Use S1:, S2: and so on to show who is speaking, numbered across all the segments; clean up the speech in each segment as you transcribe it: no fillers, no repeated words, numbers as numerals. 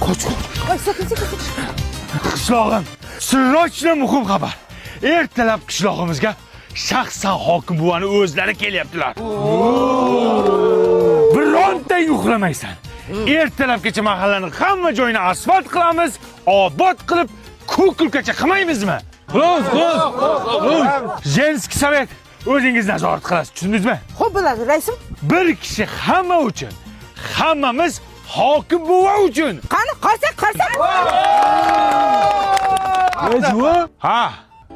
S1: Qoch.
S2: Voy, sekin, sekin, sekin.
S1: Qishlog'im, срочно muhim xabar. Ertalab qishlog'imizga shaxsan hokim buvani o'zlari kelyaptilar. Birontang uxlamaysan. Ertalabgacha mahallani hamma joyini asfalt qilamiz, obod qilib, куколка cha qilmaymizmi?
S3: Qilamiz, qilamiz.
S1: Женский совет, o'zingiz nazorat qilasiz, tushundingizmi?
S2: Xo'p bo'ladi, raisim.
S1: Bir kishi hamma uchun, hammamiz hokim buva uchun.
S2: Qani, qarsak, qarsak.
S3: Rais buva,
S1: Ha,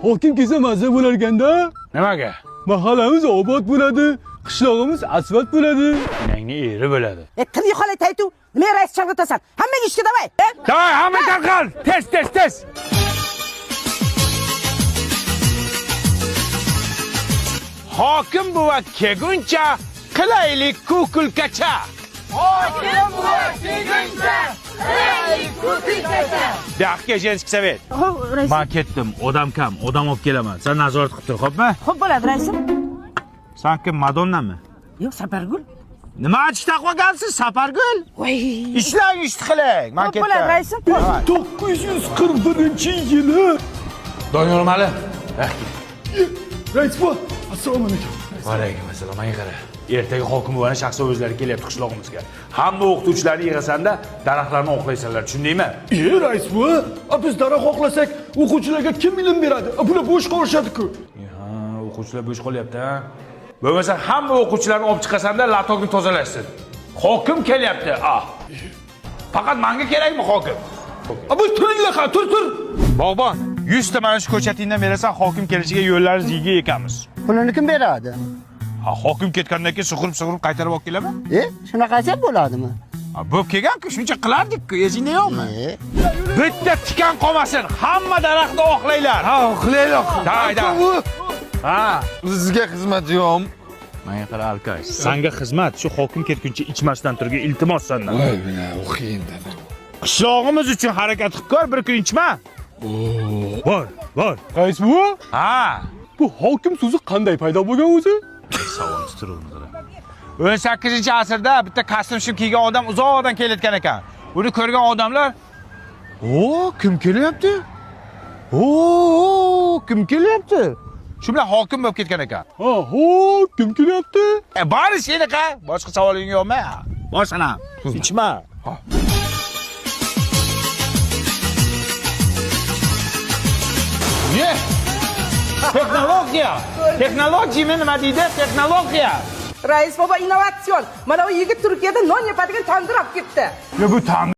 S3: hokim kelsa mazza bo'larkanda.
S1: Nimaga?
S3: Mahallamiz obod bo'ladi, qishlog'imiz asfalt bo'ladi.
S1: Onangni eri bo'ladi.
S2: E, til yo'qolay taytu. Nima rais chalg'itasan? Hammaga ishga давай. E?
S1: Давай, hamma tarqal. Tez, tez, tez. Hokim buva kelguncha qilaylik куколка cha.
S4: Hokim buva kelguncha qilaylik куколка cha.
S1: Buyoqqa женский совет.
S2: Xo'p, raisim.
S1: Men ketdim, odam kam, odam olib kelaman. Sen nazorat qilib tur, xo'pmi?
S2: Xo'p bo'ladi, raisim.
S1: Sen kim, Madonnami?
S2: Yo'q, Sapargul.
S1: Nima achish taqib olgansiz, Sapargul?
S2: Voy.
S1: Ishlang, ishni qiling. Men
S2: Xo'p
S1: ketdim.
S2: bo'ladi, raisim.
S3: 941-yili.
S1: Doniyor mali.
S3: Rais buva, assalomu alaykum.
S1: Va alaykum assalom, menga qara. Ertaga hokim buvani shaxsan o'zlari kelyapti qishlog'imizga. Hamma o'qituvchilarni yig'asanda daraxtlarni oqlaysanlar, tushundingmi?
S3: E, rais buva, a biz daraxt oqlasak, o'quvchilarga kim ilm beradi? A bular bo'sh qolishadi-ku.
S1: Ha, o'quvchilar bo'sh qolyapti, ha? Bo'lmasa hamma o'quvchilarni olib chiqasanda лоток ni tozalashsin. Hokim kelyapti. Ah. Faqat menga kerakmi hokim?
S3: A bu turinglar, ha, tur, tur.
S1: Bog'bon, 100 ta mana shu ko'chatingdan berasan, hokim kelishiga yo'llarni yega ekamiz.
S5: Pulini kim beradi?
S1: Ha, hokim ketgandan keyin sug'urib-sug'urib qaytarib olib kelaman.
S5: E, shunaqasi ham bo'ladimi?
S1: Ha, bo'lib kelgan-ku, shuncha qilardik-ku, esingda yo'qmi?
S5: E,
S1: Bitta tikan qolmasin, hamma daraxtni oqlanglar.
S6: Ha, oqlaylik.
S1: Давай, давай. Ha.
S6: Bizga xizmat yo'q.
S1: Menga qara, алкаш. Sanga xizmat, shu hokim ketguncha ichmasdan turgin, iltimos sandan.
S6: Voy, bila, u qiyin dedi.
S1: Qishlog'imiz uchun harakat qilib ko'r, bir kun ichma. Bor, bor.
S3: Rais buva,
S1: Ha.
S3: bu hokim so'zi qanday paydo bo'lgan o'zi?
S1: Savol turibdi. 18-asrda bitta kostyum shim kiygan odam uzoqdan kelayotgan ekan. Uni ko'rgan odamlar: "O, kim kelyapti? O, kim kelyapti?" Shu bilan hokim bo'lib ketgan ekan.
S3: Ha, ho, kim kelyapti?
S1: E, bori senaqa, boshqa savoling yo'qmi? Bor sana. Ichma. Ye. Texnologiya. Texnologiyami nima deydi? Texnologiya.
S2: Rais bobo innovatsion. Mana u yigit Turkiyada non yopadigan tandir olib kelibdi.
S1: Ya bu tandir